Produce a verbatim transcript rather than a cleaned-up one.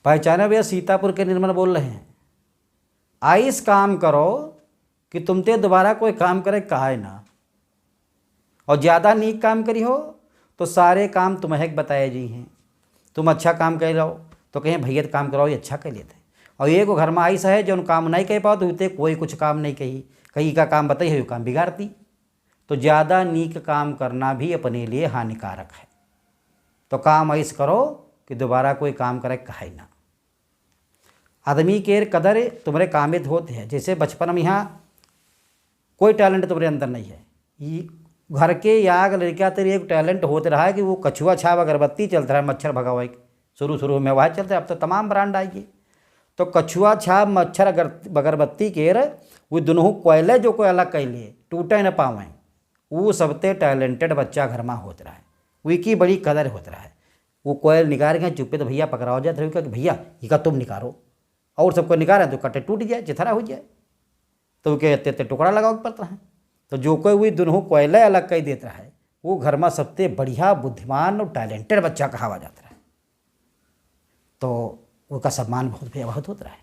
पहचाने भैया, सीतापुर के निर्मल बोल रहे हैं। आइस काम करो कि तुमते दोबारा कोई काम करे कहाय ना। और ज्यादा नीक काम करी हो तो सारे काम तुम्हें बताए जी हैं। तुम अच्छा काम कर लो तो कहें भैया तो काम कराओ, ये अच्छा कर लेते हैं। और एगो घर में आइस है जो काम नहीं कर पाओ तो उते कोई कुछ काम नहीं कही, कहीं का काम बताई है, काम बिगाड़ती। तो ज्यादा नीक काम करना भी अपने लिए हानिकारक है। तो काम आइस करो कि दोबारा कोई काम करे कहाय ना। आदमी के कदर तुम्हरे कामित होत है। जैसे बचपन में यहाँ कोई टैलेंट तुम्हरे अंदर नहीं है, ई घर के याग लड़का तेरे एक टैलेंट होत रहा है कि वो कछुआ छाप अगरबत्ती चलत रहा है, मच्छर भगावे के। शुरू शुरू में वह चलते, अब तो तमाम ब्रांड आइए। तो कछुआ छाप मच्छर अगर अगरबत्ती के र-, वो दोनों कोयले जो कोई अलग कैले टूटे न पावे, वो सबते टैलेंटेड बच्चा घर में होत रहा है, वो की बड़ी कदर होत रहा है। वो कोयल निकाल के चुप्पे तो भैया पकड़ाओ जात रहे कि भैया इका तुम निकालो, और सबको निकाले तो कटे टूट जाए, चिथरा हो जाए, तो उके इतने इतने टुकड़ा लगावे के पड़त रहे। तो जो कोई वही दोनों कोयले अलग कर देत रहे, वो घर में सबसे बढ़िया बुद्धिमान और टैलेंटेड बच्चा कहावा जात रहे। तो उनका सम्मान बहुत भैया बहुत होत रहे।